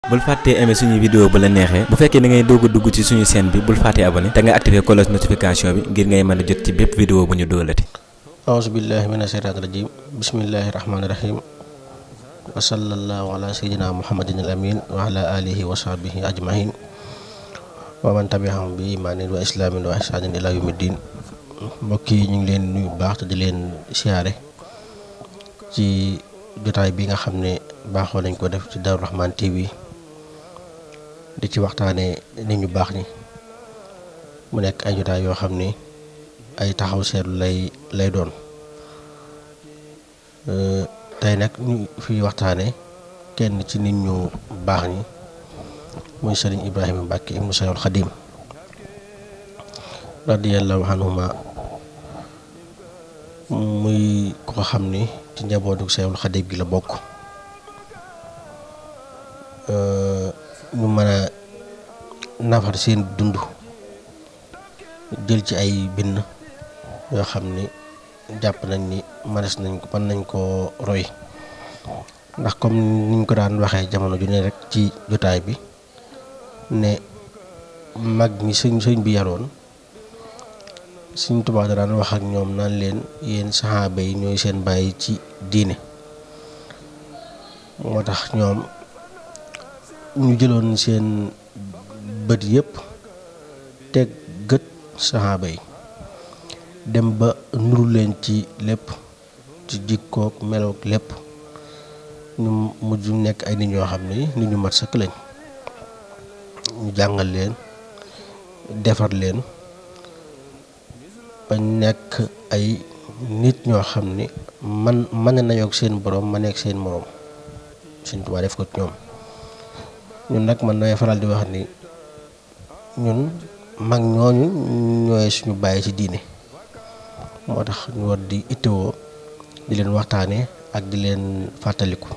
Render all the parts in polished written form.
bul fàttee aimer suñu vidéo bu la neexee bu fekkee da ngay doog a dugg ci suñu chaîne bi bul fàttee abonné te nga activer cloche notification bi ngir ngay mën a jot ci bépp vidéo bu ñu doolati. auzu billahi mina shaytaani rajim bismillahi rahmaani rahim wa sallallahu ala sayyidina muhammadin al amin wa ala alihi wa sahbihi ajmahin wa man tabi'ahum bi imaanin wa islaamin wa ihsaanin ila yawmiddin. mbokk yi ñu ngi leen nuyu bu baax te di leen siyaare ci jotaay bi nga xam ne baaxoo nañ ko def ci Darou Rahmane TV di ci waxtaane nit ñu baax ñi mu nekk ay jotaay yoo xam ni ay taxaw seetlu lay doon. tey nag ñu fi waxtaane kenn ci nit ñu baax ñi muy Sëriñ Ibrahima Mbàkke ibnu Seexul Xadiim radiyallahu anhuma, muy ko xam ni ci njabootu Seexul Xadiim gi la bokk. ñu mën a nafar seen dund jël ci ay bind yoo xam ni jàpp nañ ni mën nañ koo roy, ndax comme niñ ko daan waxee jamono ju ne rek ci jotaay bi ne mag ñi sëñ bi yaroon Sëñ Tuubaa da daan wax ak ñoom naan leen yéen saxaaba yi ñooy seen bàyyi ci diine. moo tax ñoom ñu jëloon seen bët yépp teg gët saxaaba yi, dem ba nuru leen ci lépp, ci jikkook melook lépp. ñu mujj nekk ay nit ñoo xam ne nit ñu mat sëkk lañ. ñu jàngal leen, defar leen ba nekk ay nit ñoo xam ni mën nañoo ak seen borom ma nekk seen moroom. Sëñ Tuubaa def ko ci ñoom. ñun nag man nay faral di wax ni ñun mag ñooñu ñooy suñu bàyyi ci diine. moo tax ñu war di itteewoo di leen waxtaane ak di leen fàttaliku.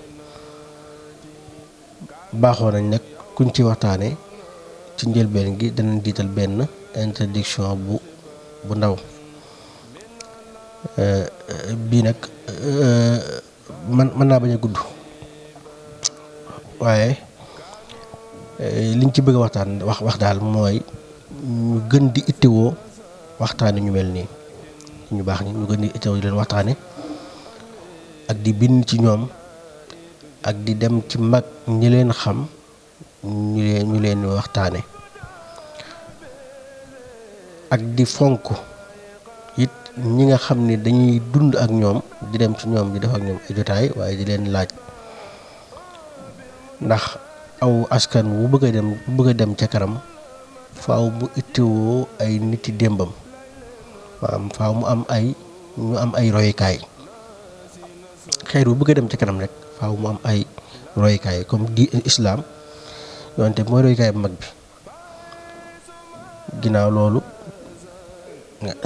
baaxoo nañ nag kuñ ci waxtaane ci njëlbeen gi danañ diital benn introduction bu ndaw. bii nag mën naa bañ a gudd, waaye liñ ci bëgg a wax daal mooy ñu gën di ittewoo waxtaane ñu mel nii ñu baax ni ñu gën di ittewoo di leen waxtaane ak di bind ci ñoom ak di dem ci mag ñi leen xam ñu leen waxtaane ak di fonk it ñi nga xam ni dañuy dund ak ñoom, di dem ci ñoom di def ak ñoom ay jotaay waaye di leen laaj. ndax aw askan wu bëgg a dem ca kanam faaw mu ittewoo ay niti démbam, maanaam faaw mu am ay royukaay. xeet wu bëgg a dem ca kanam rek faaw mu am ay royukaay, comme di islaam yonte mooy royukaay bu mag bi. ginnaaw loolu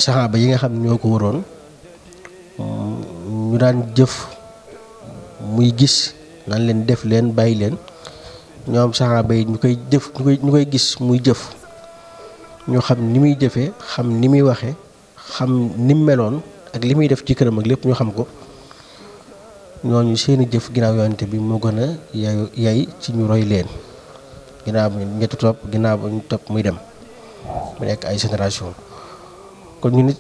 saxaaba yi nga xam ne ñoo ko waroon ñu daan jëf muy gis naan leen def leen bàyyi leen, ñoom saxaaba yi ñu koy gis muy jëf, ñu xam ni muy jëfee, xam ni muy waxee, xam ni mu meloon ak li muy def ci këram ak lépp ñu xam ko. ñooñu seeni jëf ginnaaw yonte bi moo gën a yay ci ñu roy leen. ginnaaw bu ñetti topp ginnaaw bu ñu topp muy dem mu nekk ay génération. kon ñu nit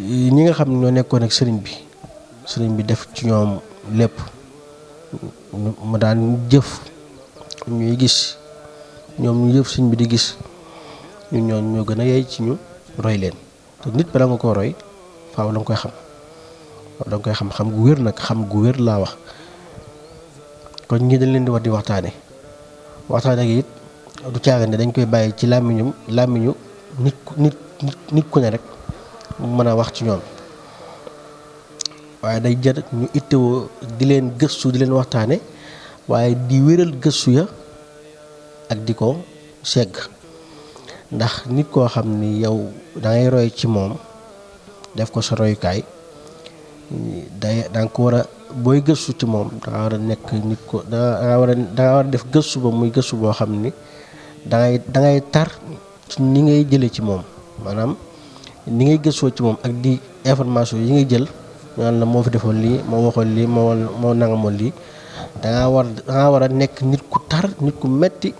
ñi nga xam ñoo nekkoon ak sëriñ bi def ci ñoom lépp, mu daan jëf ñuy gis, ñoom ñu jëf sëriñ bi di gis, ñooñu ñoo gën a yey ci ñu roy leen. te nit bala nga koo roy faaw da nga koy xam gu wér nag, xam gu wér laa wax. kon ñi dañ leen di war di waxtaane gi it du caaga ne dañ koy bàyyi ci làmmiñu nit ku ne rek mën a wax ci ñoom, waaye day jar ñu ittewoo di leen gëstu, di leen waxtaane, waaye di wéral gëstu ya ak di ko segg. ndax nit koo xam ni yow dangay roy ci moom def ko sa royukaay, danga ko war a booy gëstu ci moom danga war a nekk nit ko danga war a def gëstu ba muy gëstu boo xam ni dangay tar ci ni ngay jëlee ci moom, maanaam ni ngay gëstoo ci moom ak di information yi ngay jël naan la moo fi defoon lii moo waxoon lii moo nangamoon lii dangaa war a nekk nit ku tar nit ku metti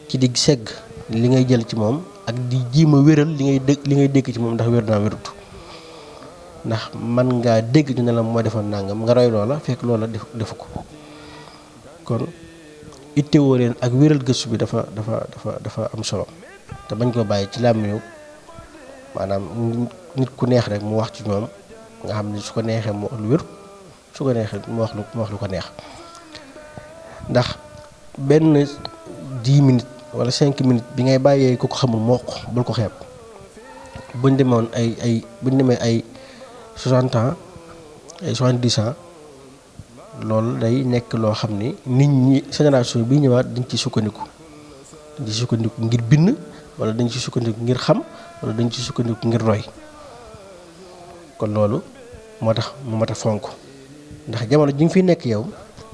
ci di segg li ngay jël ci moom ak di jiima wéral li ngay dégg ci moom ndax wér naa wérut ndax man ngaa dégg ñu ne la moo defoon nangam nga roy loola fekk loola defu ko kon ittewoo leen ak wéral gëstu bi dafa am solo te bañ ko bàyyi ci làmmiñu maanaam nit ku neex rek mu wax ci ñoom nga xam ne su ko neexee mu wax lu wér su ko neexee mu wax lu ko neex ndax benn 10 minutes wala 5 minutes bi ngay bàyyee ku ko xamul moo bul ko xeeb buñ demee ay 60 ans ay 70 ans loolu day nekk loo xam ni nit ñi génération bi ñëwaat dañ ci sukkandiku ngir bind wala dañ ci sukkandiku ngir xam wala dañ ci sukkandiku ngir roy kon loolu moo tax mu mat a fonk ndax jamono ji nga fi nekk yow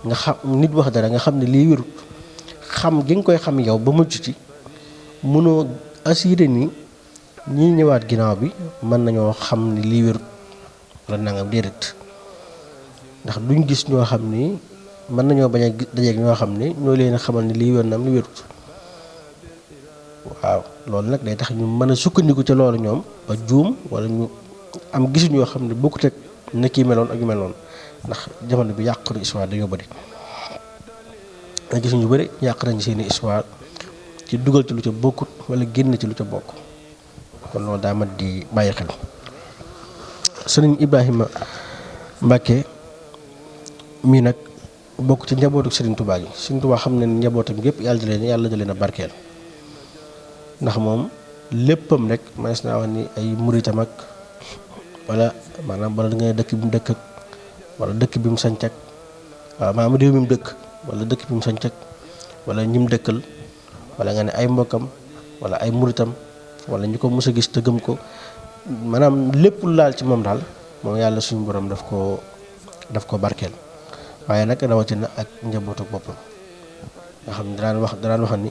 nga xam nit wax dara nga xam ne lii wérut xam gi nga koy xam yow ba mucc ci mënoo assuré ni ñi ñëwaat ginnaaw bi mën nañoo xam ni lii wérut wala nangam déedéet ndax duñ gis ñoo xam ni mën nañoo bañ a dajeeg ñoo xam ni ñoo leen xamal ni lii wér na am li wérut waaw loolu nag day tax ñu mën a sukkandiku ca loolu ñoom ba juum wala ñu am gisuñ yoo xam ne bokkut ak na kii meloon ak yu mel noonu ndax jamono bi yàq na histoire dañoo bëri nga gisuñ ñu bëri yàq nañ seeni histoire ci dugal ci lu ca bokkut wala génn ci lu ca bokk kon loolu daa mat di bàyyi xel. Sëriñ Ibrahima Mbacke mii nag bokk ci njabootu Sëriñ Tuubaa gi Sëriñ Tuubaa xam ne njabootam gépp yàlla da leen a barkeel ndax moom léppam rek manees naa wax ni ay muritam ak wala maanaam wala da nga dëkk bi mu dëkk ak wala dëkk bi mu sanc ak waaw maanaam réew mi mu dëkk wala dëkk bi mu sanc ak wala ñim dëkkal wala nga ne ay mbokkam wala ay muritam wala ñu ko mës a gis te gëm ko maanaam lépp lu laal ci moom daal moom yàlla suñu borom daf ko barkeel waaye nag rawatina ak njabootu boppam nga xam ne daan wax ni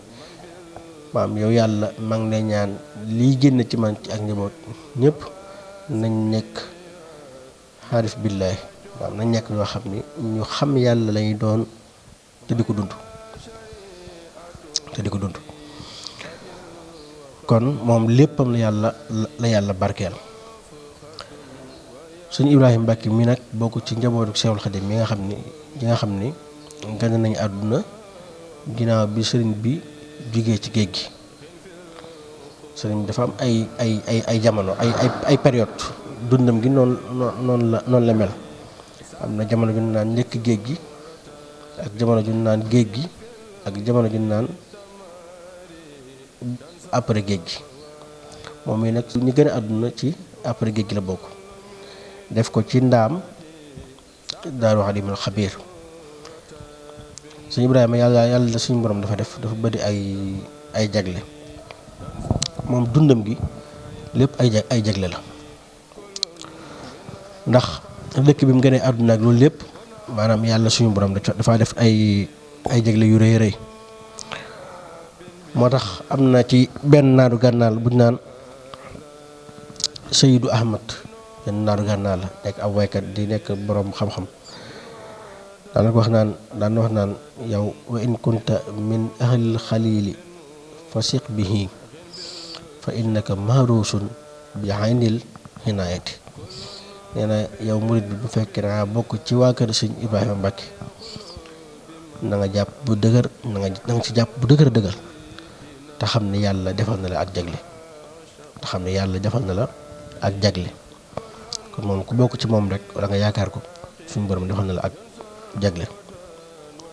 maam yow yàlla maa ngi lay ñaan liy génn ci man ci ak njaboot ñëpp nañ nekk xaarif billaahi maam nañ nekk ñoo xam ni ñu xam yàlla lañuy doon te di ko dund kon moom léppam la yàlla barkeel suñu Ibrahima Mbacke mi nag bokk ci njabootu Seexul Xadim mi nga xam ni gane nañu àdduna ginnaaw bi sëriñ bi jugee ci géej gi sëriñ bi dafa am ay jamono ay période dundam gi noonu la mel am na jamono ju naan njëkk géej gi ak jamono ju naan géej gi ak jamono ju naan après géej gi moom mi nag ñu gën a àdduna ci après géej gi la bokk def ko ci ndaam Daaru Xalimul Xabiir suñu Ibrahima yàlla suñu borom dafa bëri ay jagle moom dundam gi lépp ay jagle la ndax dëkk bi mu gënee àdduna ak loolu lépp maanaam yàlla suñu borom dafa def ay jagle yu rëy rëy moo tax am na ci benn naaru gànnaar bu ñu naan Seydou Ahmad benn naaru gànnaar la nekk ab waykat di nekk borom xam-xam daan wax naan yow wa in kunta min ahlil xalili fa siq bihi fa innaka mahrusun bi aynil hinaayati nee na yow murit bi bu fekkee dangaa bokk ci waa kër Sëñ Ibrahima Mbacke na nga jàpp bu dëgër na nga ci jàpp bu dëgër te xam ne yàlla defal na la ak jagle kon moom ku bokk ci moom rek wala nga yaakaar ko suñu borom defal na la ak jagle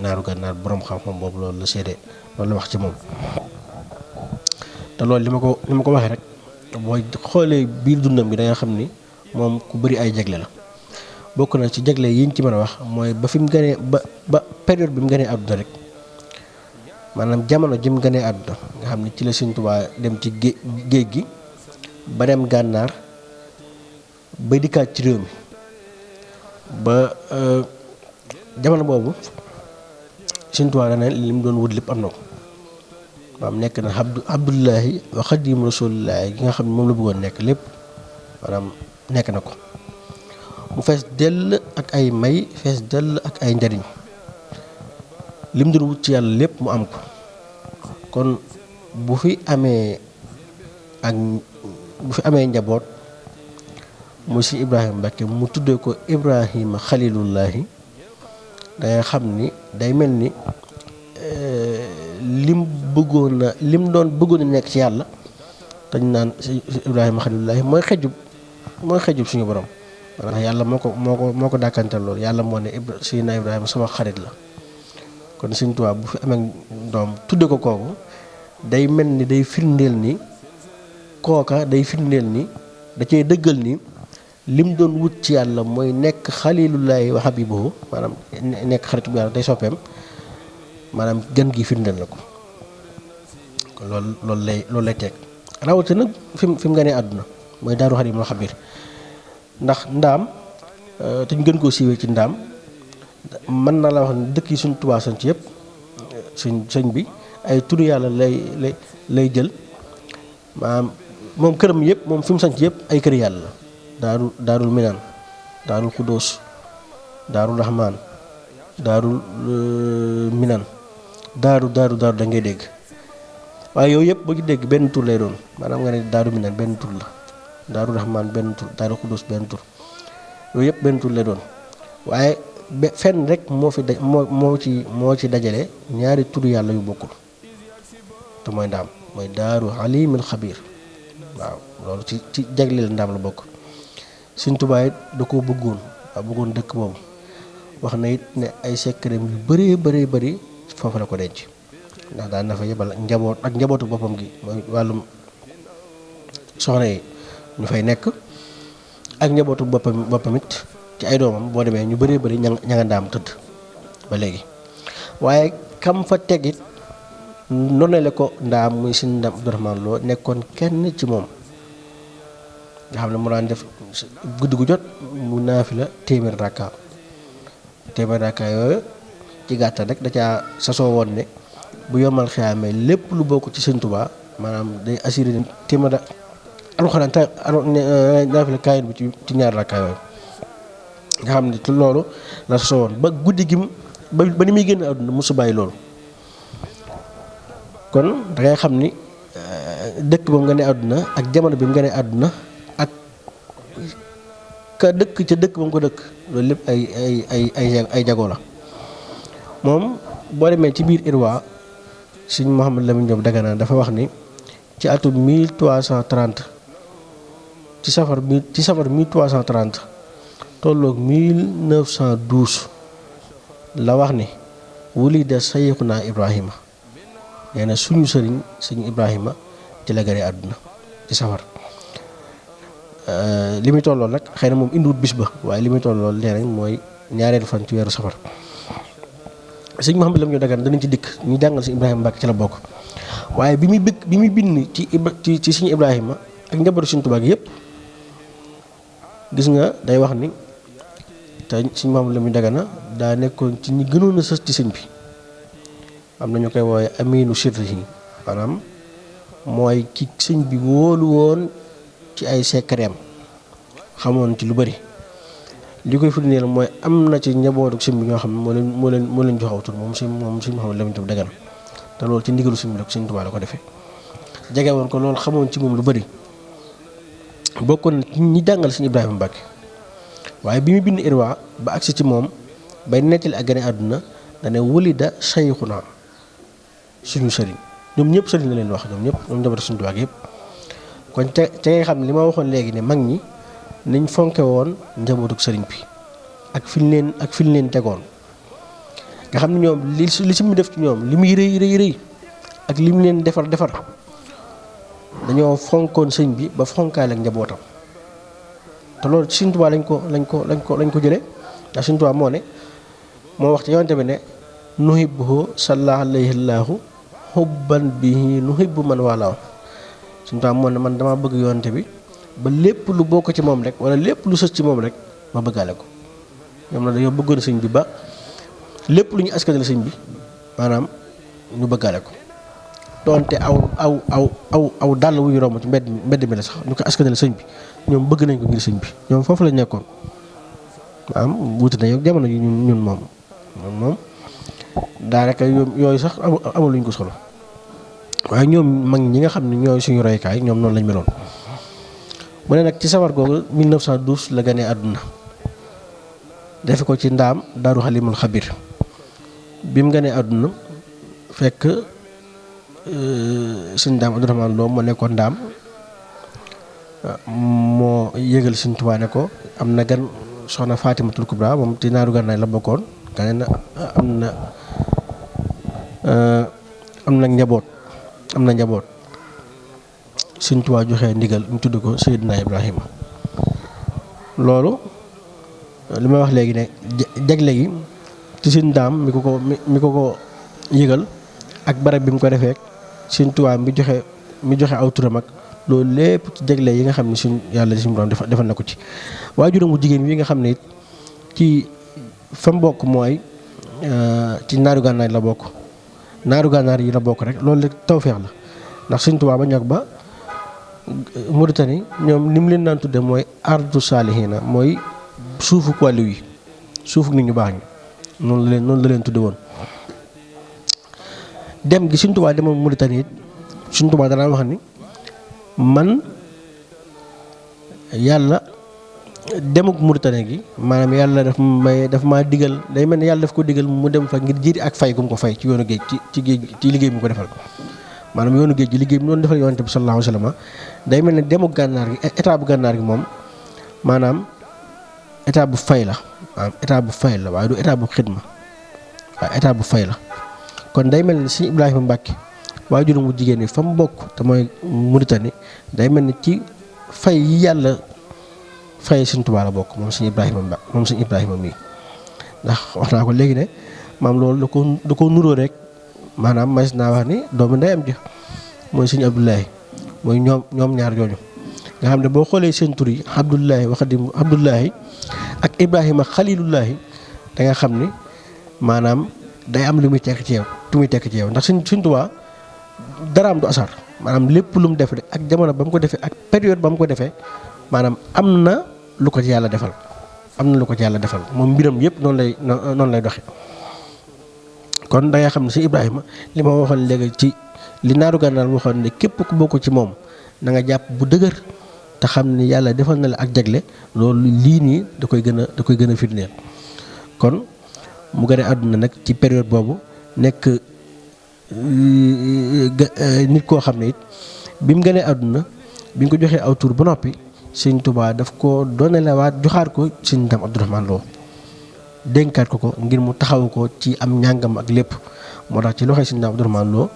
naaru gànnaar borom xam-xam boobu loolu la seede loolu la wax ci moom te loolu li ma ko waxee rek booy xoolee biir dundam bi da nga xam ni moom ku bëri ay jagle la bokk na ci jagle yi ñu ci mën a wax mooy ba fi mu gënee ba période bi mu gënee àdduna rek maanaam jamono ji mu gënee àdduna nga xam ne ci la Sëñ Tuubaa dem ci géej gi ba dem gànnaar ba dikkaat ci réew mi ba jamono boobu Sëñ Tuubaa da ne li mu doon wut lépp am na ko maanaam nekk na Abdullahi wa Xadim Rasulillahi gi nga xam ne moom la bëggoon nekk lépp maanaam nekk na ko mu fees dell ak ay may fees dell ak ay njariñ lim doon wut ci yàlla lépp mu am ko. kon bu fi amee njaboot mu si Ibrahima Mbacke mu tuddee ko Ibrahima xalilullahi dangay xam ni day mel ni lim doon bëggoon a nekk ci yàlla dañ naan si Ibrahima xalilullahi mooy xejub suñu borom. maanaam yàlla moo ko dàkkantal loolu yàlla moo ne Seydina Ibrahima sama xarit la. kon Sëñ Tuubaa bu fi amee doom tudde ko kooku day mel ni day firndeel ni kooka day firndeel ni da cee dëggal ni lim doon wut ci yàlla mooy nekk xalilullahi wa habibuhu maanaam nekk xaritu bu yàlla day soppeem maanaam gën gi firndeel na ko. kon loolu lay teg rawatina nag fi mu gënee àdduna mooy Daaru Xalimul Xabiir ndax ndaam te ñu gën koo siiwee ci ndaam mën na la wax ne dëkk yi suñ Tuubaa sañ ci yëpp sëñ bi ay turu yàlla lay jël maanaam moom këram yëpp moom fi mu sañ ci yëpp ay kër yàlla la daarul minaan daarul xudóos daarul rahmaan daarul minaan daaru da ngay dégg waaye yooyu yëpp boo ci dégg benn tur lay doon maanaam nga ne daaru minaan benn tur la daarul rahmaan benn tur daarul xudóos benn tur yooyu yëpp benn tur lay doon waaye fenn rek moo ci dajale ñaari turu yàlla yu bokkul te mooy ndaam mooy Daaru Xalimul Xabiir waaw loolu ci jagleel ndaam la bokk. Sëñ Tuubaa it da koo bëggoon dëkk boobu wax na it ne ay secret yu bëree bëri foofu la ko denc ndax daan na fa yebal njabootu boppam gi mooy wàllum soxna yi ñu fay nekk ak njabootu boppam it ci ay doomam boo demee ñu bëree bëri ña nga ndaam tëdd ba léegi waaye kam fa tegit nonale ko ndaam muy Sëñ Ndaam Abdourahmane Lo nekkoon kenn ci moom nga xam ne mu daan def guddi gu jot mu naafila téeméer rakka yooyu ci gàttal rek da caa sasoo woon ne bu yomal xiyaamee lépp lu bokk ci Sëñ Tuubaa maanaam day assuré téeméer alxuraan naafila kaayit bi ci ñaar rakka yooyu nga xam ne loolu la sasoo woon ba guddi gi ba ni muy génn àdduna mosu bàyyi loolu. kon dangay xam ni dëkk ba mu nga ne àdduna ak jamono bi mu nga ne àdduna ak ka dëkk ca dëkk ba mu ko dëkk loolu lépp ay jago la. moom boo demee ci biir Irwa Sëñ Mouhamadou Lamine Diop Dagana dafa wax ni ci atum 1330 ci safar 1330 tolloog 1912 la wax ni wulida Sayxuna Ibrahima nee na suñu sëriñ sëñ Ibrahima ci la gane àdduna ci safar li muy tollool nag xëy na moom indiwut bis ba waaye li muy tollool nee nañ mooy ñaareelu fan ci weeru safar. sëñ Mouhamadou Lamine Diop Dagana danañ ci dikk ñu jàngal sëñ Ibrahima Mbacke ci la bokk waaye bi muy bind ci sëñ Ibrahima ak njabootu Sëñ Tuubaa gi yëpp gis nga day wax ni te sëñ Mouhamadou Lamine Dagana daa nekkoon ci ñi gënoon a sës ci sëñ bi. am na ñu koy woowe aminu sirrihi maanaam mooy ki sëñ bi wóolu woon ci ay secretam xamoon ci lu bari li koy firndeel mooy am na ci njabootu sëñ bi ñoo xam ne moo leen joxaw tur moom sëñ Mouhamadou Lamine Diop Dagana te loolu ci ndigalu sëñ bi la ko Sëñ Tuubaa la ko defee jege woon ko loolu xamoon ci moom lu bari bokkoon na ñi jàngal sëñ Ibrahima Mbacke waaye bi mu bind Irwa ba agsi ci moom bay nettali ak gane àdduna dane wulida Sayxuna suñu sëriñ ñoom ñëpp sëriñ la leen wax ñoom njabootu Sëñ Tuubaa yëpp kon te ngay xam ne li ma waxoon léegi ne mag ñi niñ fonke woon njabootu sëriñ bi ak fi ñu leen tegoon nga xam ne ñoom li si mu def ci ñoom li muy rëy ak li mu leen defar dañoo fonkoon sëñ bi ba fonkaale ak njabootam te loolu ci Sëñ Tuubaa lañ ko jëlee ndax Sëñ Tuubaa moo wax ci yonte bi ne nuhibbuhu sallallahu alayhi llaahu hubban bihi nuhibbu man walaaw Sëñ Tuubaa moo ne man dama bëgg yonte bi ba lépp lu bokk ci moom rek wala lépp lu sës ci moom rek ma bëggaale ko ñoom na dañoo bëggoon sëñ bi ba lépp lu ñu askanale sëñ bi maanaam ñu bëggaale ko doonte aw dàll wuy romb ci mbedd mi la sax ñu ko askanale sëñ bi ñoom bëgg nañ ko ngir sëñ bi ñoom foofu lañ nekkoon am wuute na yow jamono ji ñun moom daanaka yooyu sax amaluñ ko solo waaye ñoom mag ñi nga xam ne ñooy suñu roykaay ñoom noonu lañ meloon. mu ne nag ci safar googu 1912 la ganee àdduna defe ko ci ndaam daaru xalimul xabir bi mu ganee àdduna fekk sëñ Ndaam Abdourahmane Lo moo nekkoon ndaam moo yëgal sëñ Tuubaa ne ko am na gan soxna Faatimatul Kubra moom ci naaru gànnaay la bokkoon gane na am na njaboot sëñ Tuubaa joxe ndigal ñu tudd ko Seydina Ibrahima. loolu li may wax léegi ne jagle gi ci sëñ Ndaam mi ko yëgal ak barab bi mu ko defee sëñ Tuubaa mi joxe aw turam ak loolu lépp ci jagle yi nga xam ne suñ yàlla suñu borom defal na ko ci. waajuram bu jigéen wi nga xam ne it ci fa mu bokk mooy ci naaru gànnaar la bokk naaru gànnaar yi la bokk rek loolu rek tawfeex la ndax sëñ Tuubaa ba ñag ba Mauritanie ñoom ni mu leen daan tudde mooy ardu saalihiina mooy suufu wàlliw yi suufu nit ñu baax ñi noonu la leen tudde woon. dem gi sëñ Tuubaa demoon Mauritanie it sëñ Tuubaa danaa wax ni man yàlla demuk Mauritanie gi maanaam yàlla daf maa digal day mel ni yàlla daf ko digal mu dem fa ngir jëri ak fay gu mu ko fay ci yoonu géej ci géej ci liggéey bi mu ko defal maanaam yoonu géej gi liggéey bi mu doon defal yonent bi sallallahu alayhi wa sallam day mel ni demuk gànnaar gi état bu gànnaar gi moom maanaam état bu fay la maanaam état bu fay la waaye du état bu xidma waaye état bu fay la kon day mel ni sëñ Ibrahima Mbàkke waajuram bu jigéen ñi fa mu bokk te mooy Mauritanie day mel ni ci fay yi yàlla fay sëñ Tuubaa la bokk moom sëñ Ibrahima mii ndax wax naa ko léegi ne maam loolu da ko nuroo rek maanaam mas naa wax ni doomu ndeyam ji mooy sëñ Abdoulaye mooy ñoom ñaar ñooñu nga xam ne boo xoolee seen tur yi Abdoulaye wa Xadim Abdoulaye ak Ibrahima Xalilullahi da nga xam ni maanaam day am lu muy tekk ci yow ndax sëñ Tuubaa daraam du asar maanaam lépp lu mu def ak jamono ba mu ko defee ak période ba mu ko defee maanaam am na lu ko ci yàlla defal moom mbiram yëpp noonu lay doxe kon da nga xam ne si Ibrahima li ma waxoon léegi ci li naaru gànnaar waxoon ne képp ku bokk ci moom na nga jàpp bu dëgër te xam ni yàlla defal na la ak jagle loolu lii nii da koy gën a firndeel kon mu gën a àdduna nag ci période boobu nekk nit koo xam ne it bi mu gënee àdduna bi ñu ko joxee aw tur ba noppi sëñ Tuubaa daf ko doonelewaat joxaat ko sëñ Ndaam Abdourahmane Lo dénkaat ko ngir mu taxaw ko ci am njàngam ak lépp moo tax ci loxoy sëñ Ndaam Abdourahmane Lo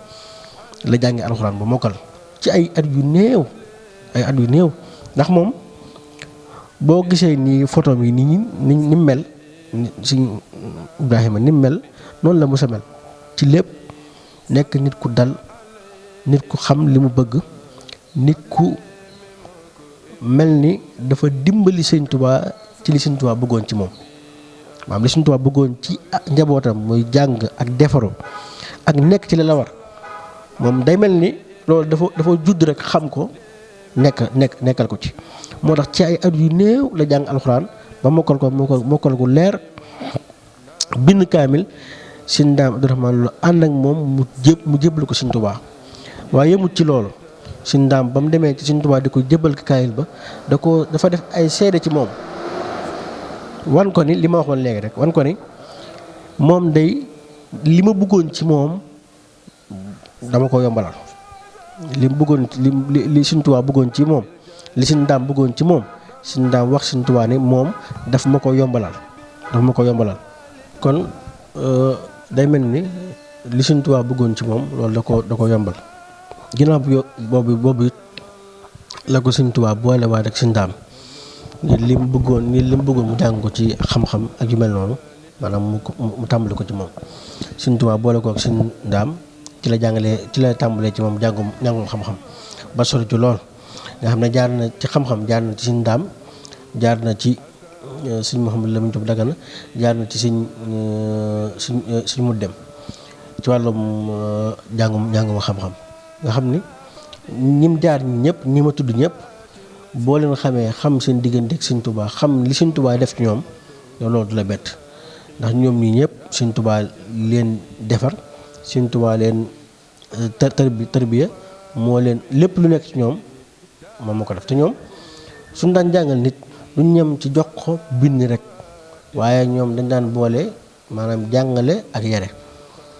la jàngi alxuraan ba mokkal ci ay at yu néew ndax moom boo gisee ni photo yi ni mel sëñ Ibrahima ni mel noonu la mos a mel ci lépp nekk nit ku dal nit ku xam li mu bëgg nit ku mel ni dafa dimbali sëñ Tuubaa ci li sëñ Tuubaa bëggoon ci moom maanaam li sëñ Tuubaa bëggoon ci njabootam muy jàng ak defaru ak nekk ci la war moom day mel ni loolu dafa judd rek xam ko nekkal ko ci moo tax ci ay at yu néew la jàng alxuraan ba mokkal ko leer bind kaamil sëñ Ndaam Abdourahmane Lo ànd ak moom mu jébal ko sëñ Tuubaa waaye yemut ci loolu sëñ Ndaam ba mu demee ci sëñ Tuubaa di ko jébal kaamil ba dafa def ay seede ci moom wan ko ni li ma waxoon léegi rek wan ko ni moom day li ma bëggoon ci moom dama ko yombalal li mu bëggoon li sëñ Tuubaa bëggoon ci moom li sëñ Ndaam bëggoon ci moom sëñ Ndaam wax sëñ Tuubaa ni moom daf ma ko yombalal kon day mel ni li sëñ Tuubaa bëggoon ci moom loolu da ko yombal ginnaaw boobu it la ko sëñ Tuubaa boole waa rek sëñ Ndaam ngir li mu bëggoon mu jàng ko ci xam-xam ak yu mel noonu maanaam mu tàmbali ko ci moom sëñ Tuubaa boole ko ak sëñ Ndaam ci la tàmbalee ci moom njàngum xam-xam ba sori ci lool nga xam ne jaar na ci xam-xam jaar na ci sëñ Ndaam jaar na ci sëñ Mouhamadou Lamine Diop Dagana jaar na ci sëñ mu dem ci wàllum njàngum xam-xam nga xam ni ñim jaar ñëpp ñi ma tudd ñëpp boo leen xamee xam seen diggante ak sëñ Tuubaa xam li sëñ Tuubaa def ci ñoom loolu du la bett ndax ñoom ñii ñëpp Sëñ Tuubaa leen defar Sëñ Tuubaa leen tarbiya moo leen lépp lu nekk ci ñoom moom moo ko def te ñoom suñ daan jàngal nit duñ ñem ci jox ko bind rek waaye ñoom dañ daan boole maanaam jàngale ak yare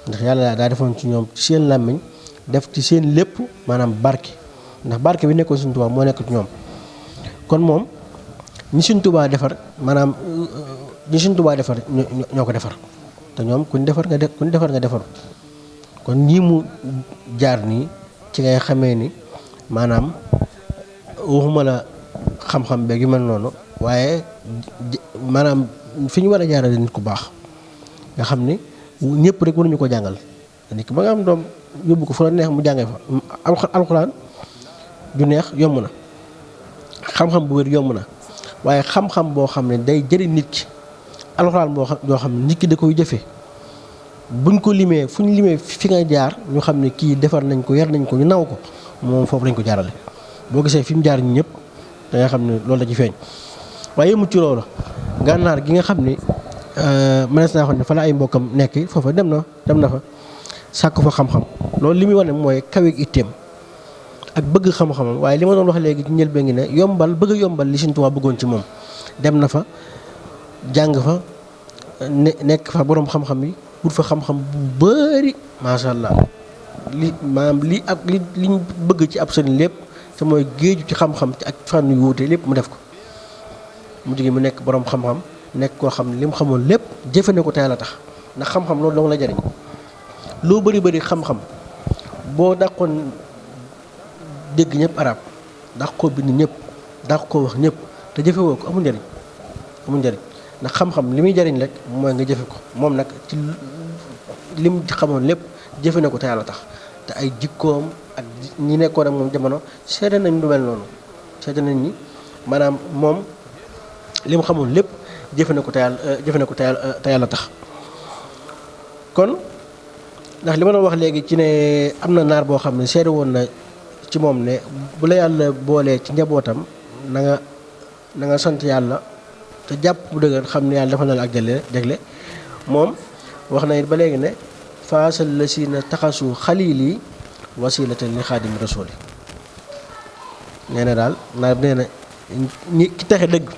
ndax yàlla daa defoon ci ñoom ci seen làmmiñ def ci seen lépp maanaam barke ndax barke bi nekkoon Sëñ Tuubaa moo nekk ci ñoom kon moom ñi Sëñ Tuubaa defar maanaam ñi Sëñ Tuubaa defar ñoo ko defar te ñoom kuñ defar nga defaru kon ñii mu jaar nii ci ngay xamee ni maanaam waxuma la xam-xam beeg yu mel noonu waaye maanaam fi ñu war a jaarale nit ku baax nga xam ni ñëpp rek mënuñu ko jàngal nit ki ba nga am doom yóbbu ko fu la neex mu jàngee fa alxuraan ju neex yomb na xam-xam bu wér yomb na waaye xam-xam boo xam ne day jëriñ nit ki alxuraan yoo xam ne nit ki da koy jëfee buñ ko limee fu ñu limee fi nga jaar ñu xam ne kii defar nañ ko yar nañ ko ñu naw ko moom foofu lañ ko jaarale boo gisee fi mu jaar ñi ñëpp da nga xam ne loolu la ci feeñ waaye mu ci loolu gànnaar gi nga xam ni mënees naa xam ne fa la ay mbokkam nekk foofa dem na fa sàkk fa xam-xam loolu li muy wane mooy kaweeg itteem ak bëgg xam-xamam waaye li ma doon wax léegi ci njëlbeen ngi ne bëgg a yombal li Sëñ Tuubaa bëggoon ci moom dem na fa jàng fa nekk fa boroom xam-xam yi wut fa xam-xam bu bari macha allah liñ bëgg ci ab sëriñ lépp te mooy géeju ci xam-xam ak fànn yu wuute lépp mu def ko mu jóge mu nekk boroom xam-xam nekk koo xam ne li mu xamoon lépp jëfe na ko te Yàlla tax ndax xam-xam loolu dong la jariñ loo bari xam-xam boo dàqoon dégg ñëpp arab dàq koo bind ñëpp dàq koo wax ñëpp te jëfewoo ko amul njariñ ndax xam-xam li muy jariñ rek mooy nga jëfe ko moom nag ci lim xamoon lépp jëfe na ko te Yàlla tax te ay jikkoom ak ñi nekkoon ak moom jamono seede nañ lu mel noonu seede nañ ni maanaam moom li mu xamoon lépp jëfe na ko te Yàlla tax kon ndax li ma doon wax léegi ci ne am na naar boo xam ne seede woon na ci moom ne bu la yàlla boolee ci njabootam na nga sant yàlla te jàpp bu dëgër xam ne yàlla dafa na la ak jagle moom wax na it ba léegi ne faasal la si na taxasu xaliili wasilatan li xaadim rasuli nee na daal naar nee na ñi ki taxe dëgg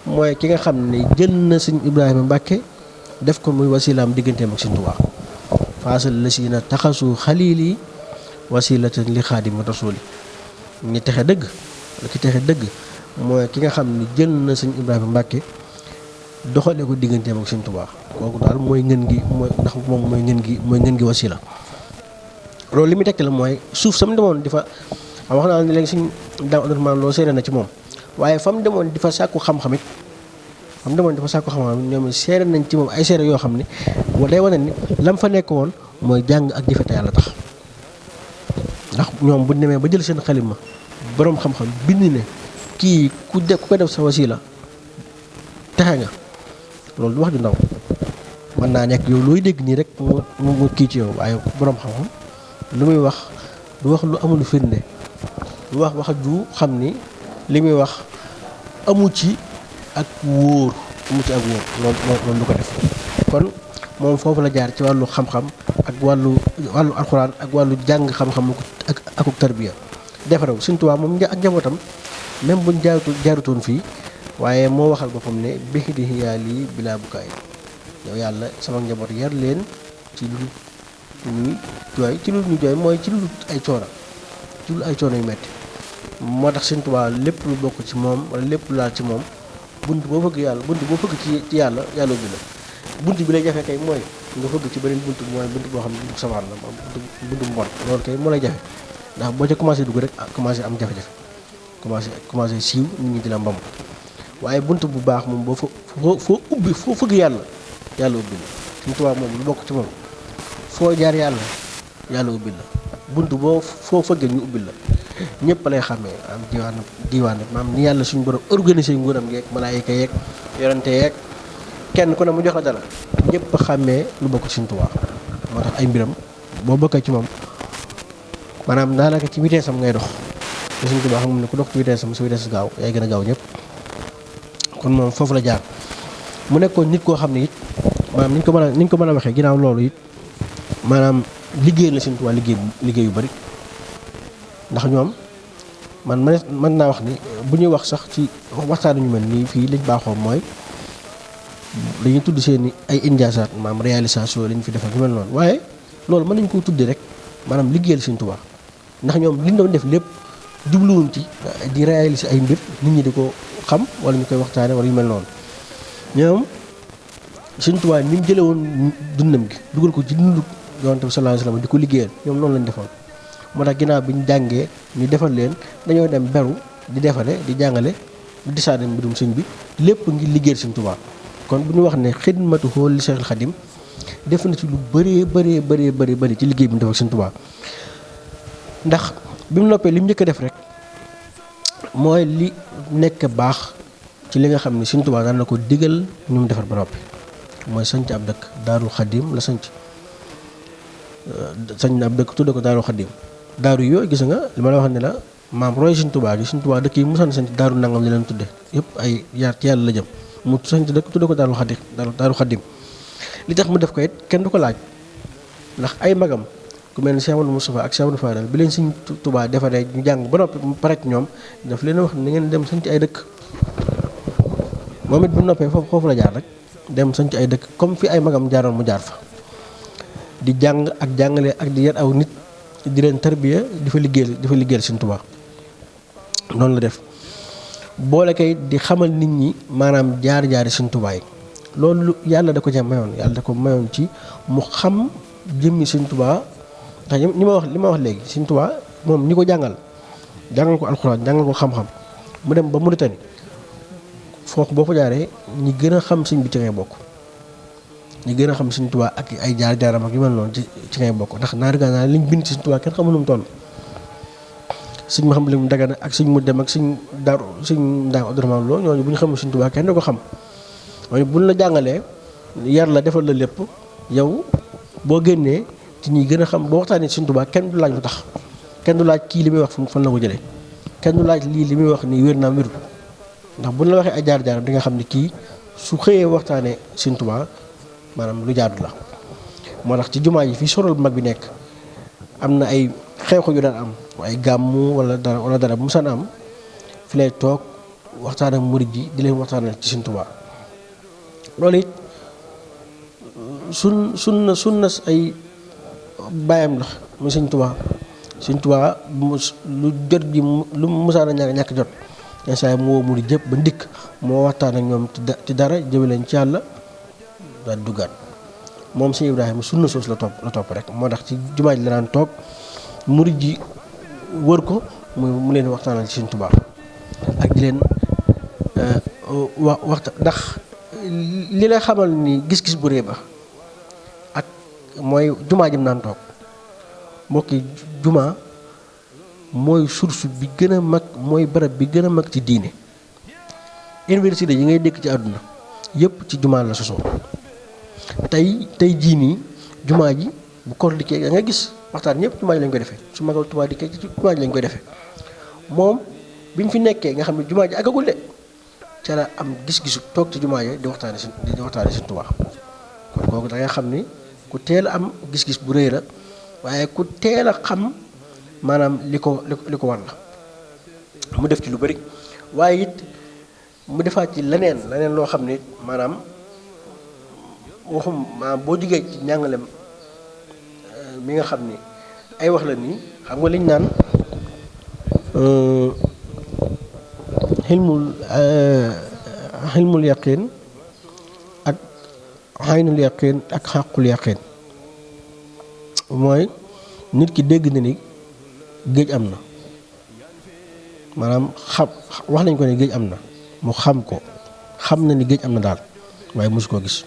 mooy ki nga xam ne jël na Sëñ Ibrahima Mbàkke def ko muy wasilaam digganteem ak Sëñ Tuubaa faasal la si na taxasu xaliili wasilatan li xaadim rasuli ñi taxe dëgg wala ki taxe dëgg mooy ki nga xam ne jël na Sëñ Ibrahima Mbàkke doxale ko digganteem ak Sëñ Tuubaa kooku daal mooy ngën gi ndax moom mooy ngën gi wasila loolu li muy tekki la mooy suuf sam demoon di fa wax naa ne léegi Sëñ Daam Abdurahmaan loolu seere na ci moom waaye fa mu demoon di fa sàkku xam-xam it ñoom seere nañ ci moom ay seere yoo xam ne day wane ni lam fa nekk woon mooy jàng ak jëfe te Yàlla tax ndax ñoom bu demee ba jël seen xalima boroom xam-xam bind ne kii ku ko def sa wasila texe nga loolu du wax ju ndaw mën naa nekk yow looy dégg nii rek mu kii ci yow waaye boroom xam-xam lu muy wax du wax lu amul firnde du wax ju xam ni li muy wax amu ci ak wóor loolu du ko def kon moom foofu la jaar ci wàllu xam-xam ak wàllu alxuraan ak wàllu jàng xam-xam ak tarbiya defarew Sëñ Tuubaa moom ak njabootam même buñ jaarutoon fii waaye moo waxal boppam ne bixi di xiyaa lii bilaa bukaay yow yàlla sama njaboot yar leen ci lu ñuy jooy ci lu ñuy jooy mooy ci lu ay coono yu metti moo tax Sëñ Tuubaa lépp lu bokk ci moom wala lépp lu laal ci moom bunt boo fëgg ci yàlla ubbi la bunt bi lay jafe kay mooy nga fëgg ci beneen bunt mooy bunt boo xam ne bu safaan la bunt bu mbon loolu kay moo lay jafe ndax boo ca commencé dugg rek commencé am jafe-jafe commencé siiw nit ñi di la mbam waaye bunt bu baax moom foo ubbi foo fëgg yàlla ubbi la Sëñ Tuubaa moom lu bokk ci moom foo jaar yàlla ubbi la bunt boo foo fëggee ñu ubbi la ñëpp lay xàmmee am diwaan maam ni yàlla suñu borom organisé nguuram geeg malaayika yeeg yorante yeeg kenn ku ne mu jox la dara ñëpp a xàmmee lu bokk Sëñ Tuubaa moo tax ay mbiram boo bokkee ci moom maanaam daanaka ci vitesse am ngay dox te Sëñ Tuubaa xam ne ku dox ci vitesse am sa vitesse gaaw yaay gën a gaaw ñëpp kon moom foofu la jaar mu nekkoon nit koo xam ne it maanaam ni ñu ko mën a waxee ginnaaw loolu it maanaam liggéey na Sëñ Tuubaa liggéey yu bari ndax ñoom man mën naa wax ni bu ñuy wax sax ci waxtaan ñu mel nii fii liñ baaxoo mooy dañuy tudd seen ay injaasaat maanaam réalisation lañ fi defal ñu mel noonu waaye loolu mën nañ koo tuddee rek maanaam liggéeyal Sëñ Tuubaa ndax ñoom liñ doon def lépp jubluwuñ ci di réaliser ay mbir nit ñi di ko xam wala ñu koy waxtaane wala yu mel noonu ñoom Sëñ Tuubaa ni mu jëlee woon dundam gi dugal ko ci dundu Yonent bi sallallahu alayhi wasallam di ko liggéeyal ñoom noonu lañ defoon moo tax ginnaaw bi ñu jàngee ñu defal leen dañoo dem beru di defale di jàngale di disaane mbirum sëñ bi lépp ngir liggéeyal Sëñ Tuubaa kon bu ñu wax ne xidmatu li Seexul Xadim def na ci lu bëree ci liggéey bi mu def ak Sëñ Tuubaa ndax bi mu noppee li mu njëkk a def rek mooy li nekk baax ci li nga xam ne Sëñ Tuubaa daan na ko digal ñu mu defar ba noppi mooy sanc ab dëkk Daarul Xadim la sanc ab dëkk tudde ko Daarul Xadim daaru yooyu gis nga li ma la wax ne la maam roy Sëñ Tuubaa gi Sëñ Tuubaa dëkk yi mu sant sanc daaru nangam li leen tudde yëpp ay yaar ci yàlla la jëm mu sanc dëkk tudde ko Daarul Xadim li tax mu def ko it kenn du ko laaj ndax ay magam ku mel ni Cheikh Amadou Moustapha ak Cheikh Amadou Fadal bi leen Sëñ Tuubaa defaree ñu jàng ba noppi mu pare ci ñoom daf leen wax ni ngeen dem sanc ay dëkk moom it bu noppee foofu la jaar rek dem sanc ay dëkk comme fi ay magam jaaroon mu jaar fa di jàng ak jàngale ak di yar aw nit di leen tarbiya di fa liggéeyal Sëñ Tuubaa noonu la def boole kay di xamal nit ñi maanaam jaar-jaari Sëñ Tuubaa yi loolu yàlla da ko ca mayoon yàlla da ko mayoon ci mu xam jëmmi Sëñ Tuubaa ndax li ma wax léegi Sëñ Tuubaa moom ñi ko jàngal ko alxuraan jàngal ko xam-xam mu dem ba Mauritanie foofu boo fa jaaree ñi gën a xam sëñ bi ci ngay bokk ñi gën a xam Sëñ Tuubaa ak ay jaar-jaaram ak yu mel noonu ci ngay bokk ndax naari gànnaar liñ bind ci Sëñ Tuubaa kenn xamul nu mu toll sëñ ma xam li mu dagana ak sëñ mu dem ak sëñ Ndaam Abdourahmane Lo ñooñu bu ñu xamul Sëñ Tuubaa kenn du ko xam mooy buñ la jàngalee yar la defal la lépp yow boo génnee ci ñi gën a xam boo waxtaanee Sëñ Tuubaa kenn du laaj lu tax kenn du laaj kii li muy wax fan la ko jëlee kenn du laaj lii li muy wax nii wér naa wérul ndax buñ la waxee ay jaar-jaaram di nga xam ne kii su xëyee waxtaanee Sëñ Tuubaa maanaam lu jaadu la moo tax ci jumaa yi fii sorol bu mag bi nekk am na ay xew-xew yu daan am ay gàmmu wala dara bu mu saan am fi lay toog waxtaan ak murid ji di leen waxtaanal ci Sëñ Tuubaa loolu it sunna ay bàyyam la muy Sëñ Tuubaa lu jot gi lu musaan a ñàkk jot yenn saa yi mu woo murid jëpp ba ndikk moo waxtaan ak ñoom ci dara jëme leen ci yàlla daal duggaat moom Sëñ Ibrahima sunna soos la topp rek moo tax ci jumaa ji la daan toog murid ji wër ko mu leen waxtaanal ci Sëñ Tuubaa ak di leen waxta ndax li lay xamal ni gis-gis bu rëy ba ak mooy jumaa ji mu naan toog mbokki jumaa mooy source bi gën a mag mooy barab bi gën a mag ci diine université yi ngay dégg ci àdduna yëpp ci jumaa la sosoo tey jii nii jumaa ji bu koor dikkee da nga gis waxtaan ñëpp jumaa ji lañ koy defee su magal Tuubaa dikkee ci jumaa ji lañ koy defee moom bi mu fi nekkee nga xam ne jumaa ji àggagul de ca la am gis-gisu toog ci jumaa ji di waxtaane Sëñ Tuubaa kon kooku da ngay xam ni ku teel a am gis-gis bu rëy la waaye ku teel a xam maanaam li ko war la mu def ci lu bari waaye it mu defaat ci leneen loo xam ne maanaam boo jógee ci njàngalem mi nga xam ni ay wax la nii xam nga liñ naan xilmul yaqin ak xaynul yaqin ak xàqul yaqin mooy nit ki dégg na ni géej am na maanaam wax nañ ko ne géej am na mu xam na ni géej am na daal waaye mosu koo gis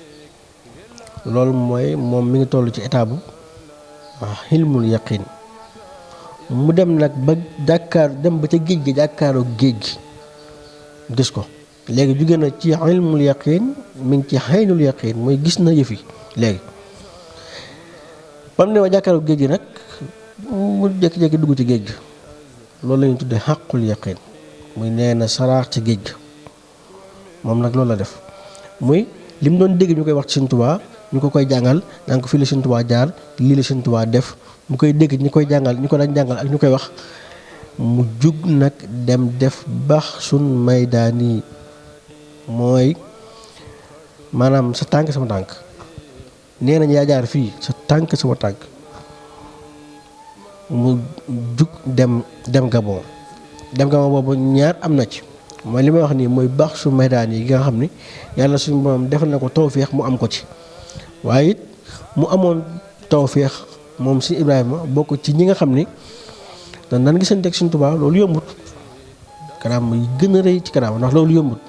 loolu mooy moom mi ngi toll ci état bu xilmul yaqin mu dem nag ba dem ba ca géej gi jàkkaaroo géej gi gis ko léegi jóge na ci ilmul yaqin mi ngi ci xaynul yaqin mooy gis na yëf yi léegi ba mu ne ma jàkkaaroo géej gi nag mu jékki-jékki dugg ci géej gi loolu la ñuy tuddee xàqul yaqin muy nee na saraax ci géej gi moom nag loolu la def muy li mu doon dégg ñu koy wax ci Sëñ Tuubaa ñu ko koy jàngal naan ko fii la Sëñ Tuubaa jaar lii la Sëñ Tuubaa def mu koy dégg ñu koy jàngal ñu ko daan jàngal ak ñu koy wax mu jug nag dem def baxsun maydaani mooy maanaam sa tànk sama tànk nee nañ yaa jaar fii sa tànk sama tànk mu jug dem Gabon boobu ñaar am na ci mooy li may wax nii mooy baxsun maydaani yi nga xam ni yàlla suñu borom defal na ko tawféex mu am ko ci waaye it mu amoon tawféex moom si Ibrahima bokk ci ñi nga xam ni dan nan gisante ak Sëñ Tuubaa loolu yombut karaama yi gën a rëy ci karaama ndax loolu yombut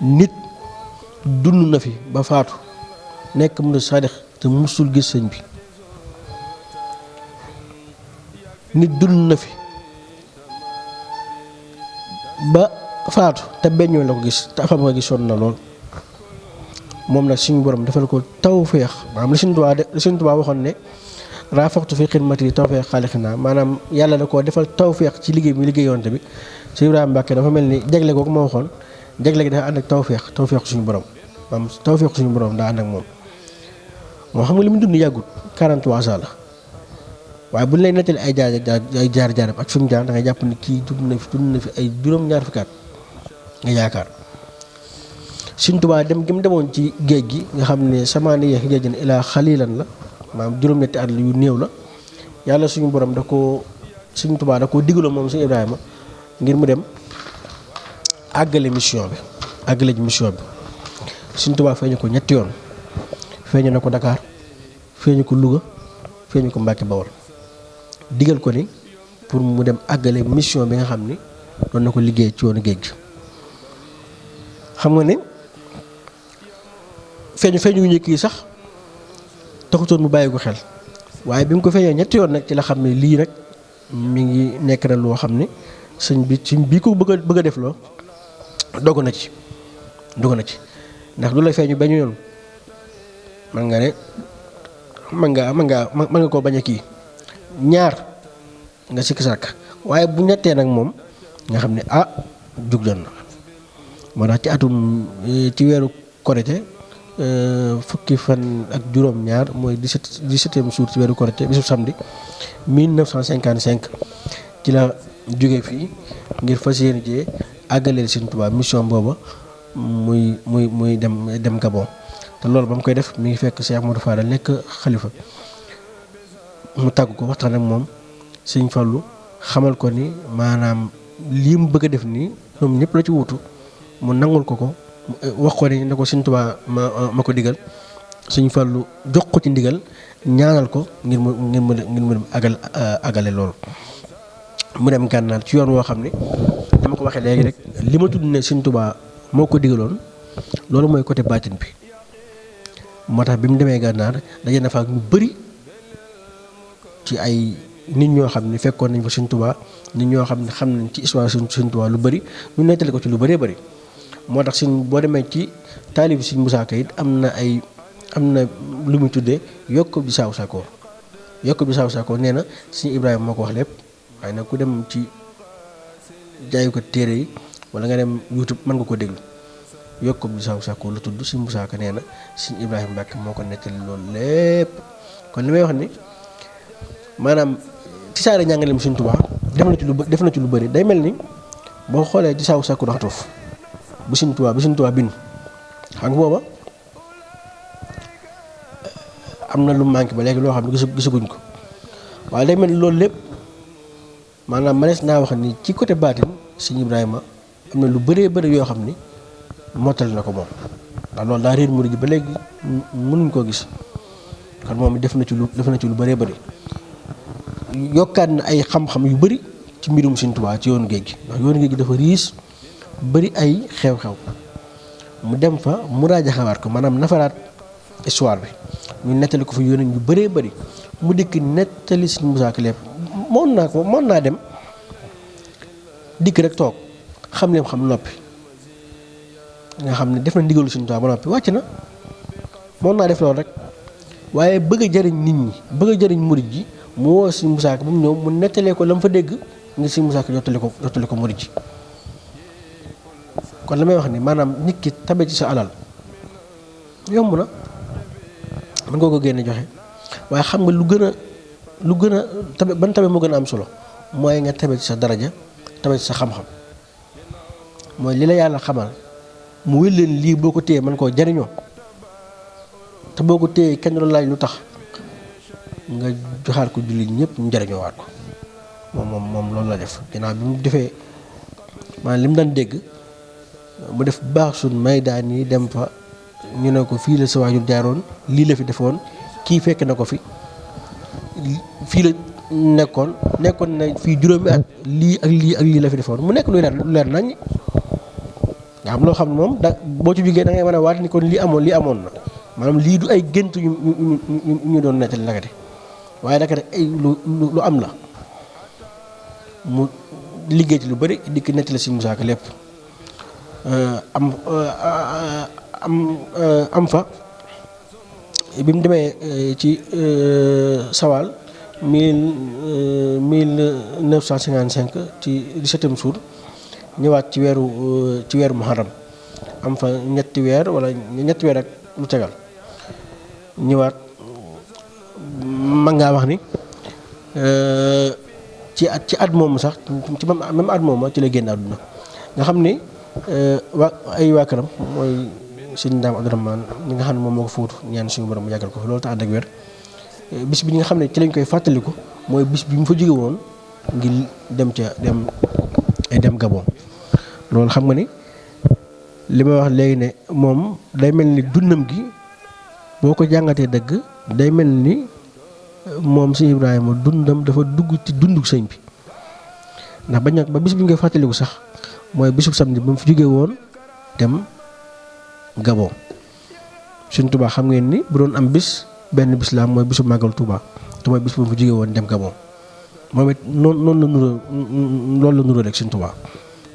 nit dund na fi ba faatu nekk mu sadix te musul gis sëñ bi nit dund na fi ba faatu te benn yoon la ko gis te afam nga gisoon na lool moom nag suñu borom defal ko tawféex maanaam li Sëñ Tuubaa waxoon ne raafaxtu fi xidmati tawféex xaalixinaa maanaam yàlla da koo defal tawféex ci liggéey bi liggéeyoonte bi Sëñ Ibrahima Mbàkke dafa mel ni jagle googu ma waxoon jagle gi dafa ànd ak tawféex suñu borom maanaam tawféex suñu borom daa ànd ak moom moo xam nga li mu dund yàggut 43 ans la waaye bu ñu lay nettali ay jaar-jaaram ak fi mu jaar da ngay jàpp ni kii dund na fi ay juróom-ñaar fukki at nga yaakaar Sëñ Tuubaa dem gi mu demoon ci géej gi nga xam ne samaani yeex géej gi ilaa xalilan la maanaam juróom-ñetti at yu néew la yàlla suñu borom Sëñ Tuubaa da koo digaloon moom Sëñ Ibrahima ngir mu dem àggale mission bi Sëñ Tuubaa feeñu ko ñetti yoon feeñu na ko Dakar feeñu ko Louga feeñu ko Mbàkke Bawol digal ko ni pour mu dem àggale mission bi nga xam ni doon na ko liggéey ci yoonu géej gi xam nga ne feeñu yu njëkk yi sax taxutoon mu bàyyi ko xel waaye bi mu ko feeñee ñetti yoon nag ci la xam ne lii rek mi ngi nekk na loo xam ne sëñ bi ko bëgg a def loo dogu na ci ndax du la feeñu benn yoon man nga ne man nga koo bañ a kii ñaar nga sikki sàkk waaye bu ñettee nag moom nga xam ne jug jot na moo tax ci weeru korite fukki fan ak juróom-ñaar mooy 17e jour ci weeru korite bisu samedi 1955 ci la jóge fii ngir fas yéene jee àggaleel Sëñ Tuubaa mission booba muy dem Gabon te loolu ba mu koy def mi ngi fekk Cheikh Modou Fadal nekk xalifa mu tàgg ko waxtaan ak moom Sëñ Fallu xamal ko ni maanaam lii mu bëgg a def nii ñoom ñëpp la ci wutu mu nangul ko wax ko ni ne ko Sëñ Tuubaa ma ko digal Sëñ Fallu jox ko ci ndigal ñaanal ko ngir mu dem àggale loolu mu dem gànnaar ci yoon woo xam ne dama ko waxee léegi rek li ma tudd ne Sëñ Tuubaa moo ko digaloon loolu mooy côté baatin bi moo tax bi mu demee gànnaar daje na fa ak ñu bëri ci ay nit ñoo xam ne fekkoon nañ fa Sëñ Tuubaa nit ñoo xam ne xam nañ ci histoire Sëñ Tuubaa lu bëri ñu nettali ko ci lu bëree bëri moo tax boo demee ci taalib Sëñ Musaa Ka it am na lu muy tuddee yokk bi saaw sakoor nee na Sëñ Ibrahima moo ko wax lépp waaye nag ku dem ci jaayu ko téere yi wala nga dem YouTube mën nga ko déglu yokk bi saaw sakoor la tudd Sëñ Musaa Ka nee na Sëñ Ibrahima Mbàkke moo ko nettali loolu lépp kon li may wax ni maanaam ci saare njàngaleem Sëñ Tuubaa def na ci lu bëri day mel ni boo xoolee ci saaw sakoor waxtuuf bu Sëñ Tuubaa bind xam nga booba am na lu manqué ba léegi loo xam ne gisaguñ ko waaye day mel ni loolu lépp maanaam manees naa wax ni ci côté baatin Sëñ Ibrahima am na lu bëree bëri yoo xam ni mottali na ko moom ndax loolu daa réer murid ji ba léegi mënuñ koo gis kon moom def na ci lu bëree bëri yokkaat na ay xam-xam yu bëri ci mbirum Sëñ Tuubaa ci yoonu géej gi ndax yoonu géej gi dafa riis bëri ay xew-xew mu dem fa mu raajaxawaat ko maanaam nafaraat histoire bi ñu nettali ko fa yoon yu bëree bëri mu dikk nettali Sëñ Musaa Ka lépp mën naa dem dikk rek toog xam noppi nga xam ne def na ndigalu Sëñ Tuubaa ba noppi wàcc na mën naa def loolu rek waaye bëgg a jëriñ nit ñi bëgg a jëriñ murid ji mu woo Sëñ Musaa Ka ba mu ñëw mu nettalee ko la mu fa dégg ngir Sëñ Musaa Ka jottali ko murid ji kon la may wax ni maanaam nit ki tabe ci sa alal yomb na mën nga ko génne joxe waaye xam nga lu gën a tabe ban tabe moo gën a am solo mooy nga tabe ci sa daraja tabe ci sa xam-xam mooy li la yàlla xamal mu wér leen lii boo ko téyee mën koo jariñoo te boo ko téyee kenn du laaj lu tax nga joxaat ko jullit ñëpp ñu jariñoowaat ko moom loolu la def ginnaaw bi mu defee maanaam li mu daan dégg mu def baax suñ may daan yi dem fa ñu ne ko fii la sa waajur jaaroon lii la fi defoon kii fekk na ko fi fii la nekkoon na fii juróomi at lii ak lii la fi defoon mu nekk lu leer nañ nga xam loo xam ne moom boo ci jógee da ngay mën a waat ni kon lii amoon na maanaam lii du ay gént ñu doon nettali nakate waaye nakate ay lu am la mu liggéey ci lu bari dikk nettali si Musaa Ka lépp am fa bi mu demee ci Sawal 1955 ci 17e jour ñëwaat ci weeru Muharram am fa ñetti weer ak lu tegal ñëwaat man ngaa wax ni ci at moomu sax ci même at moomu ci la génn àdduna nga xam ni waa këram mooy sëñ Daam Abdourahmane ñi nga xam ne moom moo ko fuutu ñaan suñu borom mu yàggal ko fi loolu te ànd ak wér bis bi nga xam ne ci lañ koy fàttaliku mooy bis bi mu fa jóge woon ngir dem Gabon loolu xam nga ni li ma wax léegi ne moom day mel ni dundam gi boo ko jàngatee dëgg day mel ni moom sëñ Ibrahima dundam dafa dugg ci dunduk sëñ bi ndax ba bis bi ñu koy fàttaliku sax mooy bisub samedi ba mu fi jóge woon dem Gabon Sëñ Tuubaa xam ngeen ni bu doon am benn bis la am mooy bisu màggal Tuubaa te mooy bis bu mu fi jóge woon dem Gabon moom it loolu la nuroo rek Sëñ Tuubaa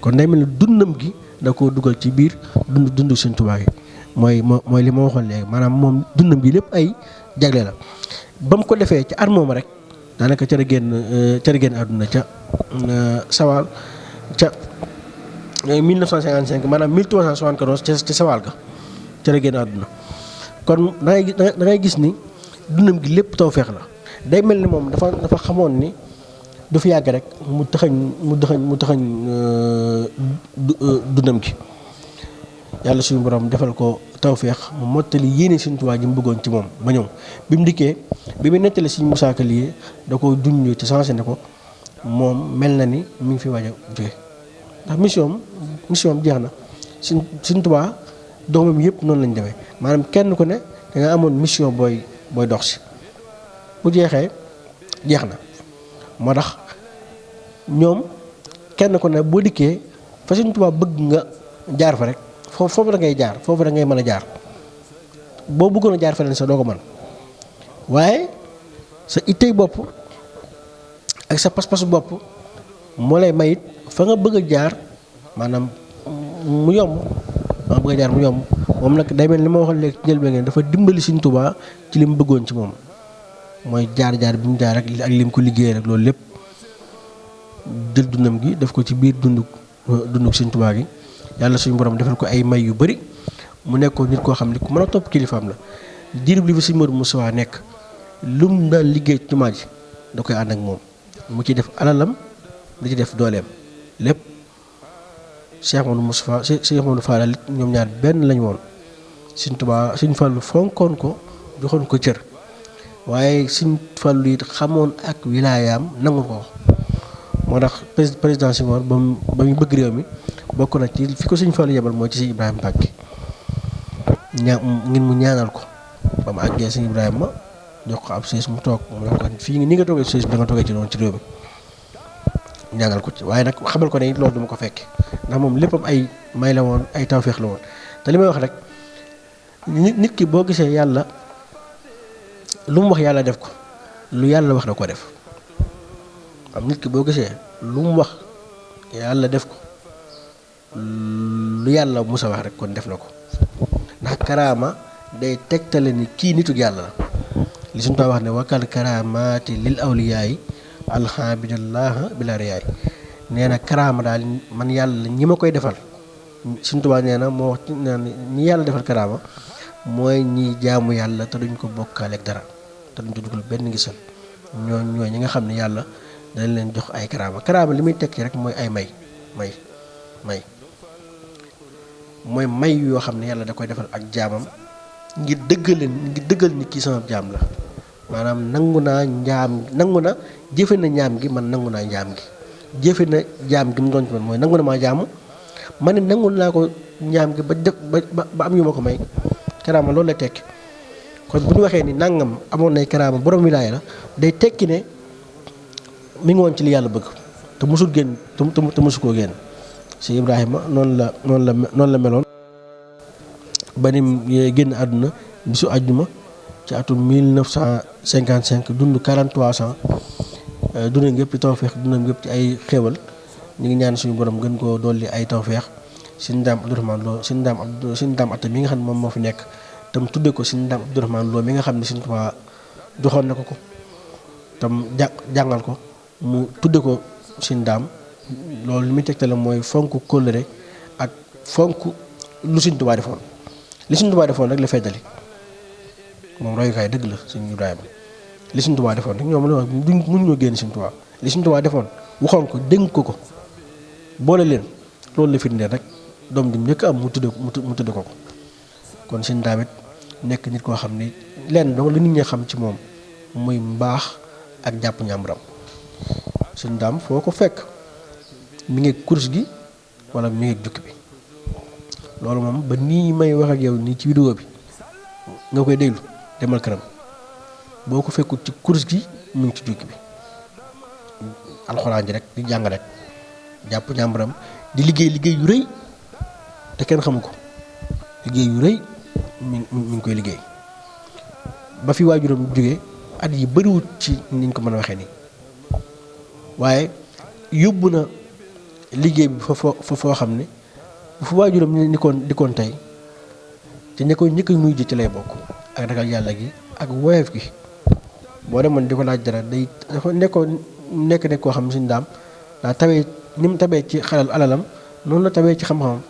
kon day mel ni dundam gi da koo dugal ci biir dundu Sëñ Tuubaa gi mooy li ma waxoon léegi maanaam moom dundam gi lépp ay jagle la ba mu ko defee ci at moom rek daanaka ca la génn àdduna ca Sawal ca 1955 maanaam 1374 ca Sawal ga ca la génn àdduna kon da ngay gis ni dundam gi lépp tawfeex la day mel ni moom dafa xamoon ni du fi yàgg rek mu taxañ dundam gi yàlla suñu borom defal ko tawfeex mu mottali yéene Sëñ Tuubaa ji mu bëggoon ci moom ba ñëw bi mu dikkee bi mu nettali Sëñ Musaa Ka lii da ko junj ci sensé ne ko moom mel na ni mi ngi fi waaj a jóge ndax mission jeex na Sëñ Tuubaa doomam yëpp noonu lañ demee maanaam kenn ku ne da nga amoon mission booy dox si bu jeexee jeex na moo tax ñoom kenn ku ne boo dikkee fa Sëñ Tuubaa bëgg nga jaar fa rek foofu da ngay jaar foofu da ngay mën a jaar boo bëggoon a jaar feneen sa doo ko mën waaye sa ittey bopp ak sa pas-pasu bopp moo lay mayit fa nga bëgg a jaar maanaam mu yomb moom nag day mel ni ma waxoon léegi ci njëlbeen ngeen dafa dimbali Sëñ Tuubaa ci li mu bëggoon ci moom mooy jaar bi mu jaar ak li mu ko liggéeyee rek loolu lépp jël dundam gi def ko ci biir dunduk Sëñ Tuubaa gi yàlla suñu borom defal ko ay may yu bari mu nekkoon nit koo xam ne ku mën a topp kilifaam la diirub li fi Sëñ Moodu Mustafaa nekk lu mu daan liggéey ci jumaa ji da koy ànd ak moom mu ci def alalam da ci def dooleem lépp Cheikh Moodu Mustafaa Cheikh Moodu Fadal ñoom ñaar benn lañ woon Sëñ Tuubaa Sëñ Fallu fonkoon ko joxoon ko cër waaye Sëñ Fallu it xamoon ak wilaayaam nangu ko moo tax président Senghor ba mu bëgg réew mi bokk na ci fi ko Sëñ Fallu yebal mooy ci Sëñ Ibrahima Mbàkke ngir mu ñaanal ko ba mu àggee Sëñ Ibrahima jox ko ab siis mu toog mu ne ko fii ni nga toogee siis bi da nga toogee ci noonu ci réew mi ñaanal ko ci waaye nag xamal ko ne loolu duma ko fekke ndax moom léppam ay may la woon ay tawféex la woon te li may wax rek nit ki boo gisee yàlla lu mu wax yàlla def ko lu yàlla wax da ko def am nit ki boo gisee lu mu wax yàlla def ko lu yàlla musa wax rek kon def na ko ndax karaama day tegtale ni kii nitu yàlla la li suñu wax ne wakal karaamaati lil awliyaay alhamdulilah bila riyaay nee na karaama daal man yàlla ñi ma koy defal suñu tubaab nee na moo wax ñi yàlla defal karaama mooy ñi jaamu yàlla te duñ ko bokkaale ak dara te duñ ko dugal benn ngisal ñooy ñi nga xam ne yàlla dañ leen jox ay karaama li muy tekki rek mooy ay may mooy may yoo xam ne yàlla da koy defal ak jaamam ngir dëggal nit ki sama jaam la maanaam nangu na jëfe na ñaam gi man nangu naa njaam gi jëfe na jaam gi mu doon ci man mooy nangu na maa jaamu ma ne nangu naa ko ñaam gi ba am yu ma ko may karaama loolu lay tekki kon bu ñu waxee ni nangam amoon nay karaama borom wilaaya la day tekki ne mi ngi woon ci li yàlla bëgg te musul génn te musu koo génn si Ibrahima noonu la meloon ba ni génn àdduna bisu àjjuma ci atum 1955 dund 43 ans dundam yëpp ci tawfeex dundam yëpp ci ay xéewal ñu ngi ñaan suñu borom gën koo dolli ay tawfeex Sëñ Daam Abdourahmane Lo Sëñ Daam Atta mi nga xam ne moom moo fi nekk tam tudde ko Sëñ Daam Abdourahmane Lo mi nga xam ne Sëñ Tuubaa joxoon na ko tam jàngal ko mu tudde ko Sëñ Daam loolu li muy tegtale mooy fonk kóllëre ak fonk lu Sëñ Tuubaa defoon li Sëñ Tuubaa defoon rek la feddali moom royukaay dëgg la Sëñ Ibrahima li Sëñ Tuubaa defoon rek ñoom la duñ mënuñoo génn Sëñ Tuubaa li Sëñ Tuubaa defoon waxoon ko dénk ko boole leen loolu la firndeel rek doom ji njëkk am mu tudde ko kon Sëñ Daam it nekk nit koo xam ni lenn donc li nit ñi xam ci moom muy mbaax ak jàpp ñàmburam Sëñ Daam foo ko fekk mi ngi course gi wala mi ngi jukki bi loolu moom ba nii may wax ak yow nii ci vidéo bi nga koy déglu demal këram boo ko fekkul ci course gi mu ngi ci jukki bi alxuraan ji rek di jàng rek jàpp ñàmburam di liggéey yu rëy te kenn xamu ko liggéey yu rëy mi ngi koy liggéey ba fi waajuram jógee at yi bëriwut ci niñ ko mën a waxee nii waaye yóbbu na liggéey bi foo xam ne bu fa waajuram di koon tey te ña koy njëkk muy ji ci lay bokk ak ragal yàlla gi ak woyof gi boo demoon di ko laaj dara dafa nekk koo xam ne Sëñ Daam daa tawee ni mu tabee ci xalal alalam noonu la tawee ci xam-xamam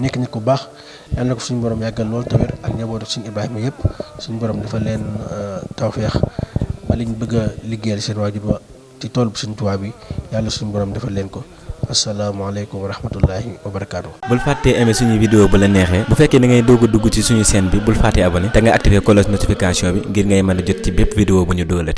nekk nit ku baax yàlla na ko suñu borom yàggal loolu tawér ak njabootu Sëñ Ibrahima yëpp suñu borom dafa leen tawfeex ba liñ bëgg a liggéeyal seen waajur ba ci tool bu Sëñ Tuubaa bi yàlla suñu borom defal leen ko asalaamaaleykum wa rahmatullahi wa barakaatu. bul fàttee aimé suñu vidéo bu la neexee bu fekkee da ngay doog a dugg ci suñu chaîne bi bul fàttee abonné te nga activé cloche notification bi ngir ngay mën a jot ci bépp vidéo bu ñu dugalati.